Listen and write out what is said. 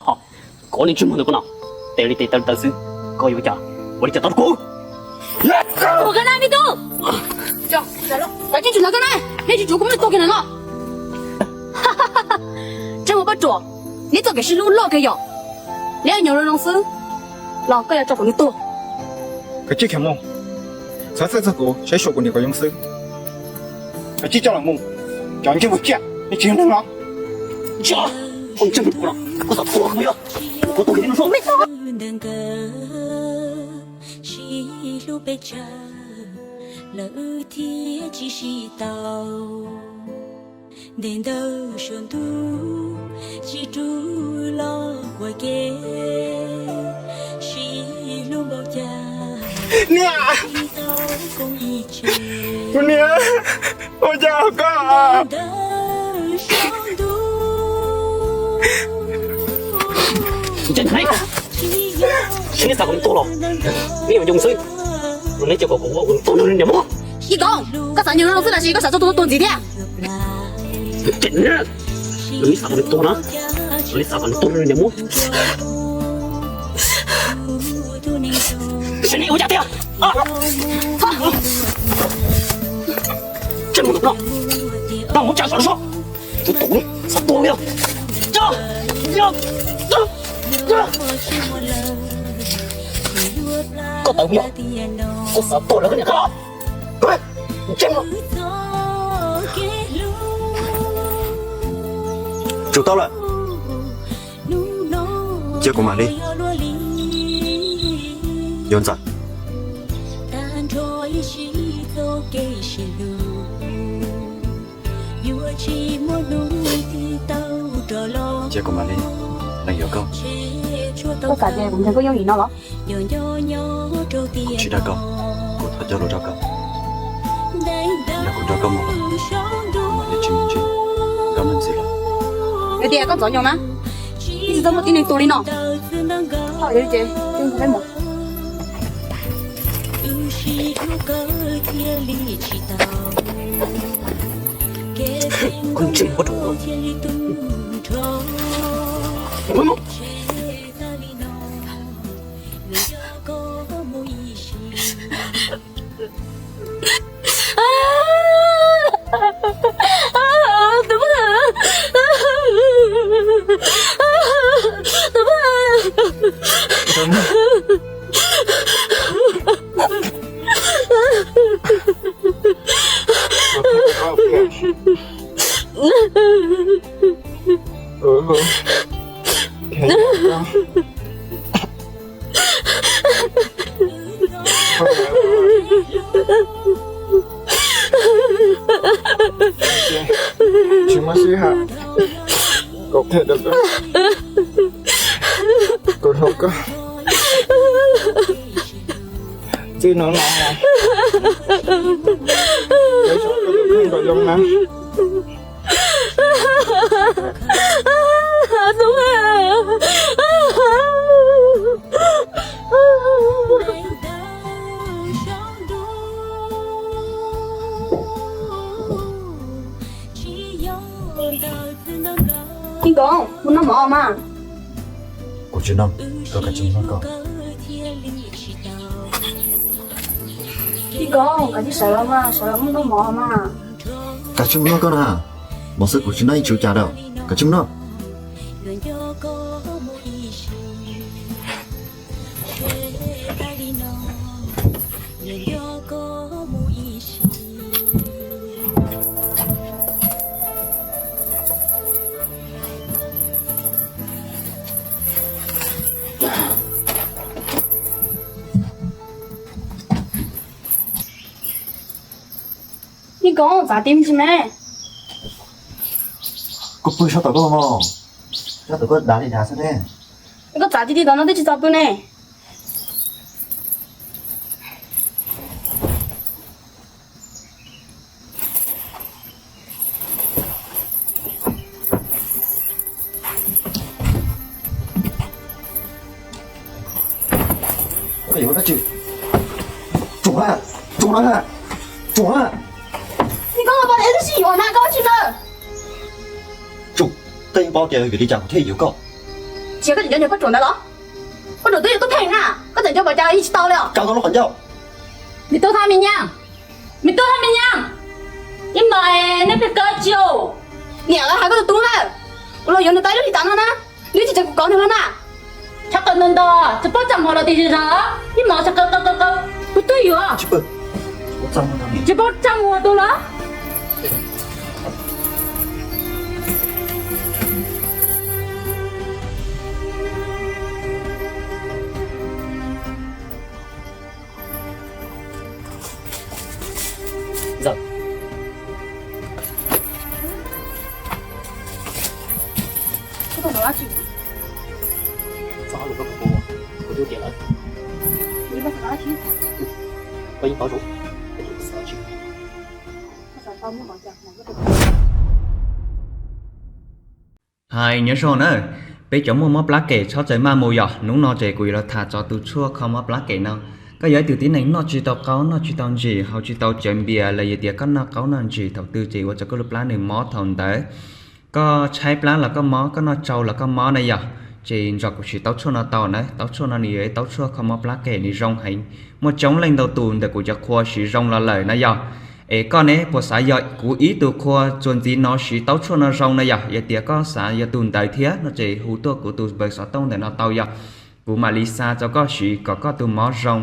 Ho, koj ua neej tsis muaj ntawm koj no, tes li tes taw li taw xwb, koj yuav ua cas, ua li cas tau rau kuv? Ua koj na me tub, kav tsij tsim los koj na, nej tsis tsuav kuv muab nws tuag kiag ntawm no. Tseeb ua Paj Ruam, neb txoj kev sib hlub loj kawg yom, neb nyob zoo zoo xwb los koj yuav tso kuv nws tuag. Kav tsij khiav mus, txhob txhawj txog kuv, saib xyuas kuv niam kuv yoov xwb. Kav tsij coj los mus, cov ntsej muag ciaj, nej tsis yog neeg los. Koj ntsej muag no, koj xav tuag los yog, koj tuag kiag no. Sib hlub pes tsawg lawm thiaj tsis sib tau, ntev ntawm saum ntuj tsis rub los ua ke, sib hlub npaum cas. Niam, kuv niam, ua cas koj? Saib neb xav kom nws tuag los, neb yuav yoo xwb, los neb cia kom kuv ua kom nws tuag nrog nws niam muam. Yij Koob, koj xav nyob no xwb los sis koj xav tso tus tuag ntxiv thiab? Los neb xav kom nws tuag na, los neb xav kom nws tuag nrog nws niam muam. Saib neb ua cas tiag. Tseem mus no, no mus tsa so so. Tus tus xav tuag li. Koj tawm yog, koj xav tuag lawm koj niam koj. Ntsej muag. Tsum tau lawm, cia kuv mam li. Yuav Ntxawm, cia kuv mam li lees yuav koj. Koj xav tias kuv nrog koj yooj yim no los? Kuv tsis dag koj, kuv thov cog lus rau koj. Yog kuv nrog koj mus, kuv mam li tsis mus ntsib nkauj neeg ntxiv lawm. Yog tias koj ntxov nyoog na, yeej tsis txhob muaj tib neeg tuag li no. Thaum yog li ces, peb mus. Koj tseem ua rau Tsis muaj sij hawm, kuv qhia rau koj, kuv hlub koj. Txij no los, peb so koj tus kheej kom zoo na. Yij Koob, mus noj mov mas. Kuv tsis noj, koj kav tsij mus noj koj. Yij Koob, kav tsij sawv los mas, sawv los mus noj mov mas. Kav tsij mus noj koj na, mov xwb kuv tsis noj yeej tsis ua cas rau, kav tsij mus noj. Yij Koob, txav tib me ntsis me. Koj pw sab tom koj mog, sab tom koj dav li dav xwb ne. Koj txav tib tib tom no twb tsis txaus pw ne. Koj yuav dab tsi? Tsum na, tsum na, tsum na. Koj pom es twb sib yuav na, koj tsis na. Tsum, koj yeej paub tias vim li cas kuv thiaj yuav koj. Tsis yog koj tseem nco niag poj ruam ntawd los? Poj ruam twb yog tub pheej na, koj tseem nco npaum cas ib tsis tau li os. Cov tau lub qhov ncauj. Me tub Thaj Me Nyaab, me tub Thaj Me Nyaab, ib hmos nej pheej kawg tsis. Niam lawv hais koj tus tub na, kuv los yuav nws tau ib lub hlis tas no na, nws tsis tseem kuv kov nws los na. Tshaj qw ntau ntau, tsis paub txaj muag los tias zog, ib hmos tshaj qw qw qw qw, kuv twb yuav. Tsis paub txaj muag tus los. Hais nyob zoo na, peb cov muaj mob plab kem txhob txawm maj mus yom. Hnub no ces kuv yuav los tham txog tus tshuaj kho mob plab kem no. Koj yog ib tug tib neeg noj tsis tau qaub noj tsis tau ntsis, haus tsis tau cawv npias los yog tias koj noj qaub noj ntsis thaum twg ces ua rau koj lub plab nws mob thaum ntawd. Koj tshaib plab los koj mob, koj noj tsau los koj mob na yom, ces nrog kuv siv tau tshuaj no tau na. Tau tshuaj no nws yog ib tau tshuaj kho mob plab kem, nws zoo heev, muaj coob leej ntau tus ntawm kuv cov qhua siv zoo los lawm na yom. Es koj ne puas xav yog kuv ib tug qhua txuas ntxiv no siv tau tshuaj no zoo na yom? Yog tias koj xav yog tus ntawd thiab no ces hu tuaj kuv tus npawb xov tooj ntawm no tau yom. Kuv mam li xa rau koj siv kom koj tus mob zoo